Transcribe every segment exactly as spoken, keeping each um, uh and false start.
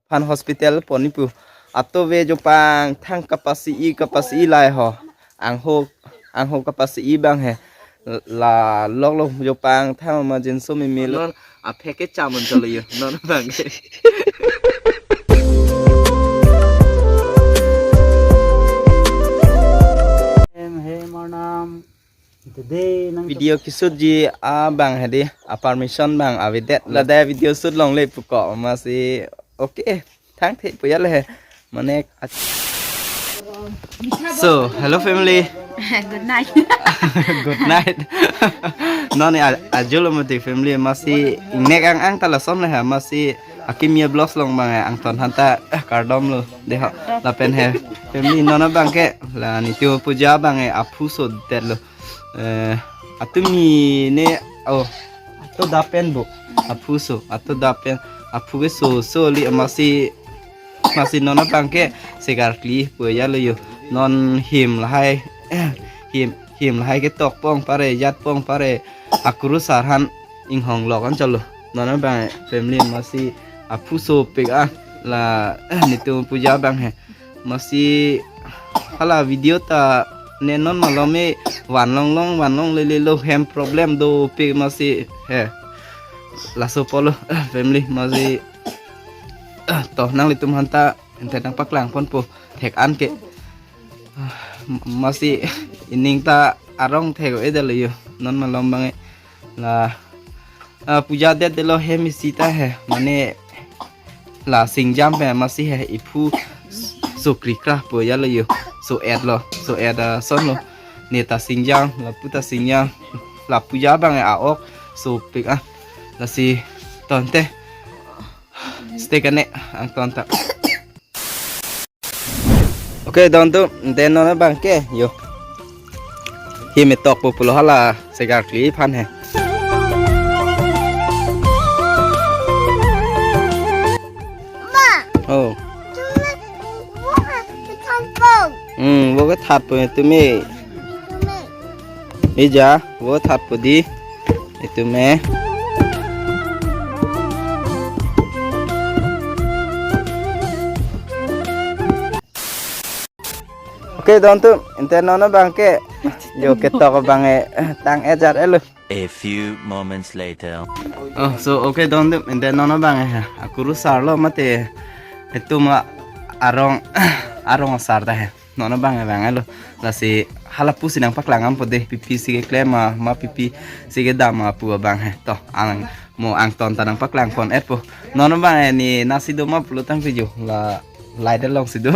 aphan hospital ponji pu. Ato ve jopang thang kapasi-i kapasi-i lahai ho. Angho angho kapasi-i abang he. La lok lok jopang thang ma jinso meme lo. Non aphek kecham un cholo yo. Non abang ke. Em, he Arnam. Today nang video keshoot ji abang hedi, a permission abang avedet. Lada video shoot longle puko, amatsi okay, thangthe pu ya le he. Mane ac- So, hello family. Good night. Good night. Non ni a- ajo lo mati family, amatsi ingnek ang ang ta lason le he, amatsi akimi a-vlogs along abang he, angton aphan ta, eh, kardom lo dei ho. Lapen he family, non abang ke la nitum puja abang he aphu sodet lo. Eh, atum ni ne, oh, ato dapen bo. Aphu so, ato dapen, aphu ke so so li, amatsi, amatsi non abang ke segar kli pu ya lo yo. Non him lahai, him, him lahai ketok pon pare, jat pon pare, akurusar aphan inghong lok an cholo. Non abang family, amatsi aphu sopik ah, la nitum puja abang he. Amatsi hala video ta ne non malom me van long long, van longle le lo, hem problem dopik amatsi he. Laso pulo family, amatsi to nanglitum aphan ta ente nangpaklang ponpo thek an ke. Amatsi ining ta arong thek-o-e det lo yo. Non malom abang he la, ah, puja det det lo hem isi ta he, mane la singjam pen amatsi he iphu so krikra pu ya lo yo. So-et lo, so-et, ah, ason lo. Ne ta singjam, lapu ta singjam, la puja abang he a-ok sopik ah. Lasi to ente stay kane angton ta. Okay, don tu, ente non abang ke yo. Him ketok po pulo hala segar kli aphan he. Ma. Oh. Tumi, wo ha, thapo. Hmm, wo ke thapo tumi. Tumi. Ija, wo thapo dei. Itum me. Okay, don tu, ente non abang ke. Yo ketok abang he, tang-et jar-et lo. A few moments later. Oh, so okay, don tu, ente non abang he. Akurusar lo mati. Itum arong, arong asar ta he. Non abang he vang lo. Lasi hala pusi nangpaklang ponpo dei, pi pi si keklem ma, ma pi pi si kedam ma pu abang he. To, ang mo angton ta nangpaklang pon-et po. Non abang he ne nasi do ma pulo tangte jo. La light along si do.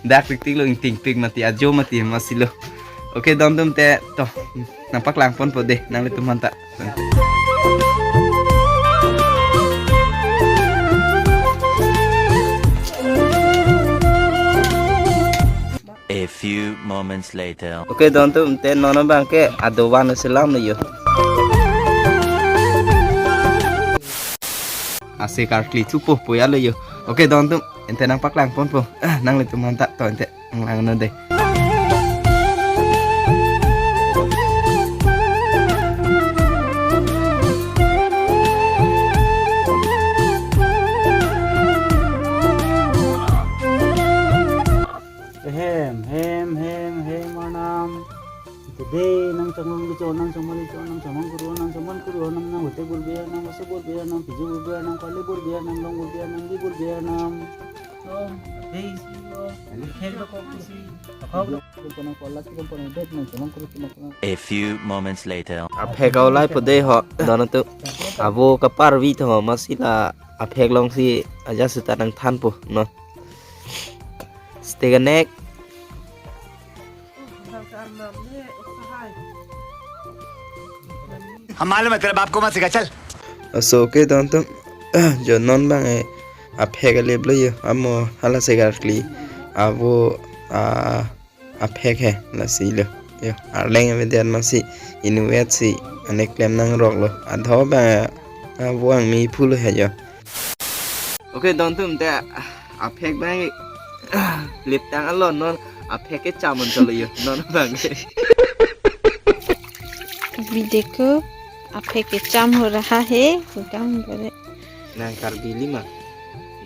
Dak tik tik lo, ingtingpik mati, ajo mati amatsi lo. Okay, don tu ente to nangpaklang ponpo dei nanglitum aphan ta. A few moments later. Okay, don tu ente non abang ke adovan selam lo yo. Asegar kli thupo pu ya lo yo. Okay, don tu ente nangpaklang ponpo. Ah, nanglitum aphan ta to ente nanglang non dei. Hem, hem, hem, hem Arnam. Today nang chonglong kecho, nang chongmali cho, nang chongmong kuru, nang chongmon kuru, nang nang hote burbi Arnam, oso burbi Arnam, piju burbi Arnam, kali burbi Arnam, long burbi Arnam, di burbi Arnam. Om, hey, si, om. Hey, lo, kok, si. Kok. A few moments later. Aphek aulai po dei ho. Don tu. Avo kaparvi tho, amatsi la aphek along si aja seta nangthanpo, no. Stay connect. हम मालूम है, तेरे बाप को मत सिखा, चल। So okay, don tu. Jo non abang he aphek alip lo yo. Amo hala segar kli. Avo, ah, aphek he, lasi lo. Yo, arleng avedet amatsi inutvet si ane klem nangrok lo. Adho abang, ah, avo angmi phu lo he yo. Okay, don tu ente aphek abang lip tang alon, non aphek kecham un cholo yo, non abang. अभी देखो, अफेक के चाम हो रहा है, काम करे। Nang Karbi lima.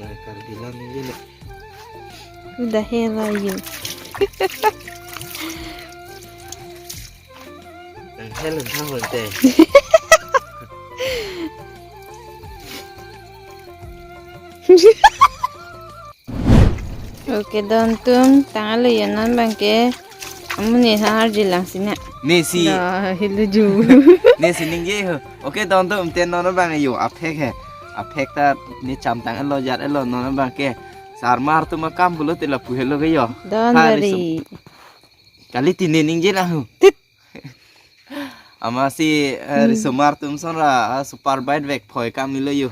Karbi alam ini le. Udah hela yu. Nang hel entah hote. Oke, don atum, tanglo yo non abangke. Amu ne ha arji lang sina. Ne si. Dah, helo ju. Ne si ningje ho. Oke, don atum, te non abang yo aphek he. Aphek ta ne cham tanglo, jat-lo non abangke. Sarmar atum akam pulote lapu helo ke yo. Don ha, dari. Risum. Kali tini ningje lang ho. Tit. Amatsi, eh, hmm, risomar atum ason ra, ah, super bike vek phoi kam ilo yo.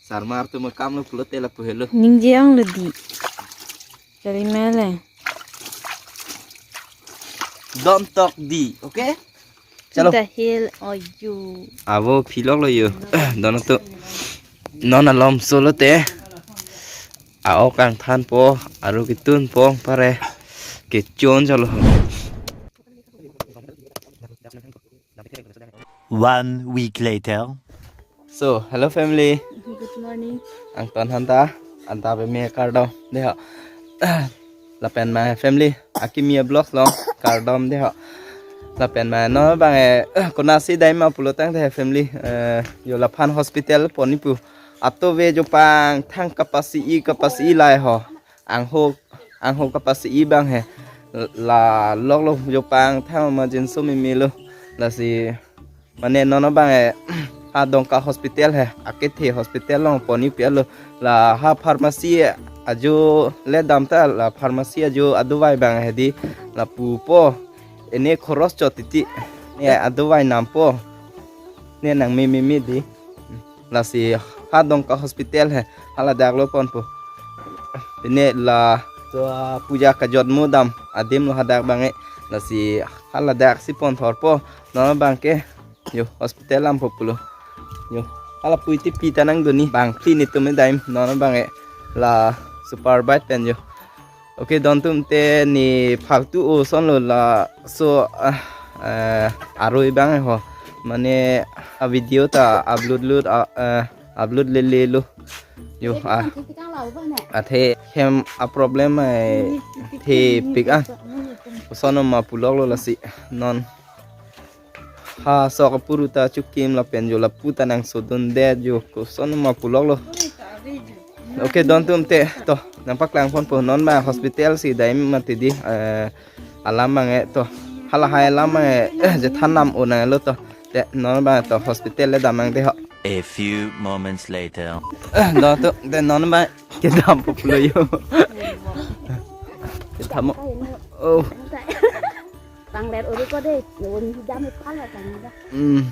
Sarmar atum akam lo pulote lapu helo. Ningje ong lo di. Kali mele. Don't talk di, oke? Chalo. Dah hel oyu. Avo philok lo yo. Don atum. Non alom solo te. A-ok kangthanpo, aru ketunpo, pare kechon chalo. One week later. So, hello family. Good morning. Angton hanta, anta peme kardom. Deho. Lapen my family, akimi vlogs along kardom deho. Lapen my non abang eh, konatsi dai ma pulo tangte family, eh, yo laphan hospital ponji pu. Ato ve jopang thang kapasi-i, kapasi-i lai ho. Angho, angho kapasi-i abang he. La lok lo jopang thang ma jinso mimi lo. Lasi mane non abang eh, ha Dongka hospital he, akethe hospital along ponji pi alo. La ha pharmacy ajo le dam ta, la pharmacy ajo adovai abang he di, lapupo. Ene khoros chot titi. Ne adovai nampo. Ne nang mimi mimi di. Lasi ha Dongka hospital he, haladak lo ponpo. Pine la to, ah, puja kajotmo dam adim lo hadak abang eh. Lasi haladak si pon thorpo. Non abangke yo hospital lampo pulo. Yo hala puiti pi ta nangdunji, bang ti netum dai non abang eh, la super bike pen yo. Oke, don atum, te ne phaktu oson lo laso, ah, eh, aroi abang ho. Mane a video ta upload lut, ah, eh, upload lele lo. Yo, ah. Athe hem a problem ai thepik ah. Koson ma pulok lo lasi non. Ha sok apuru ta chukim lapen yo lapu ta nangsodundet yo, koson ma pulok lo. Oke, don atum, te to nangpaklang ponpo, non ma hospital si dai mati di, eh, alam abang eh to. Halahai alam abang eh, eh, jethan nam o nanglo to. Te non abang to hospital le dam nang deho. A few moments later. Eh, don atum, te non abang kedampo pulo yo. Kedampo. Oh. Pangler uru ko de, yo ni jam ipal ya kan ya. Hmm.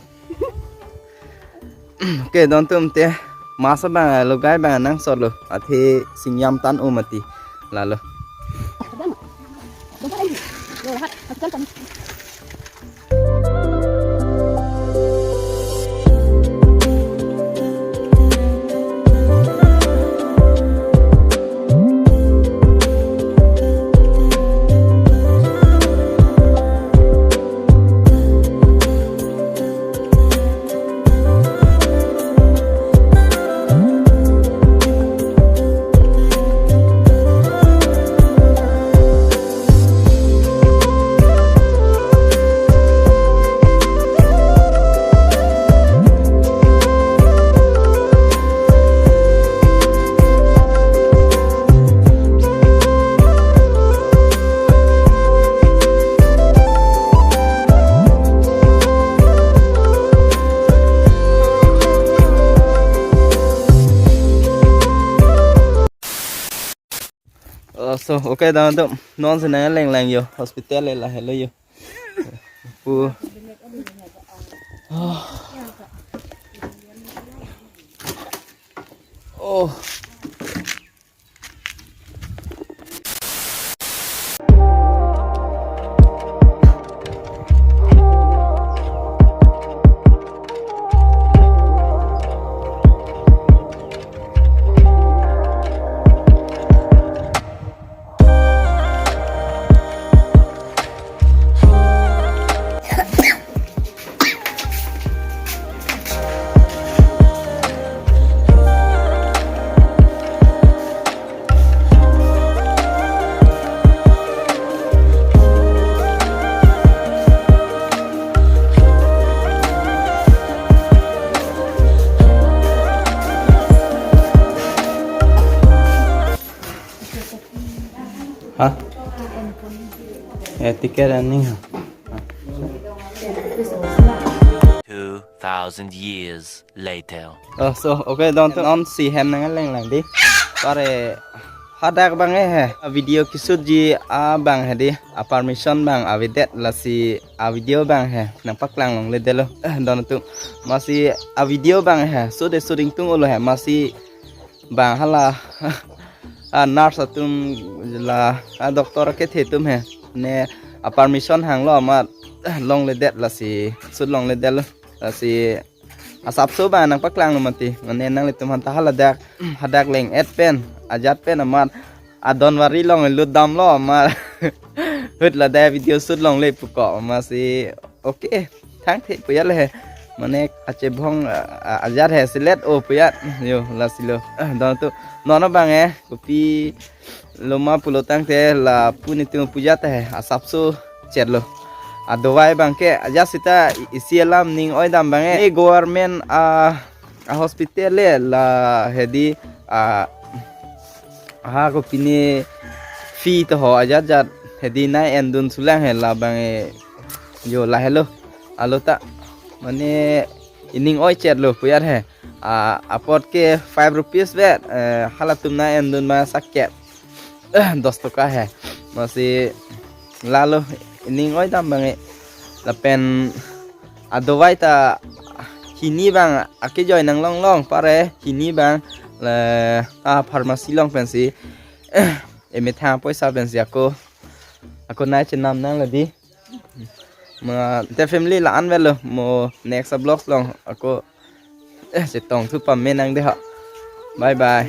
Oke, don atum, te masa abang lo, gai abang nangsot lo, athe singjam tan o mati. Lalo. Oh, so, oke, don atum, non si nang leng leng yo, hospital le lahelo yo. Pu. Oh. Oh. Ha? Eh, ticket aning ha. Two thousand years later. Oh, so, okay, don tu non si hem nang leng lang di. Pare hadak abang he. A video keshoot ji abang he di. A permission abang avedet lasi a video abang he. Nangpaklang longledetlo. Eh, don tu. Amatsi a video abang he. So de shooting tung ulo he. Amatsi abang hala a nurse atum la a doctor akethe atum he. Ne a permission hanglo amat longledet lasi shoot longledetlo. Lasi asapso abang nangpaklanglo mati. Mane nanglitum aphanta haladak, hadak leng-et pen, ajat pen amat adon vari along lut damlo amat. Hut ladak video shoot longle pu ko amatsi okay. Thangthe pu ya le he. Mane achebong a, a, ajat he selet o pu ya. Yo, lasi lo. Ah, don tu. Non abang he, kopilo ma pulo tangte lapu netum pu ya ta he. Asapso chetlo. A dawai abang ke ajat seta i-, isi alam ning oi dam abang he. Government a, a hospital le la he di a, ha kopine fee to ho ajat jat he di nai endun sulang he la abang he. Yo, lahelo. Alo ta. Mane ining oi chetlo pu ya he. A, apot ke five rupees vet. Eh, halatum nai endun ma saket. Eh, dos toka he. Amatsi lalo ining oi dam abang he. Lapen a dawai ta hini abang akejoi nang longlong pare hini abang le a pharmacy along pensi. Eh, emethang poisa pensi ako. Ako nai chenam nanglo di. Ma te family la-an vetlo mo next vlog along ako, eh, chetong thu pame nang de ha. Bye bye.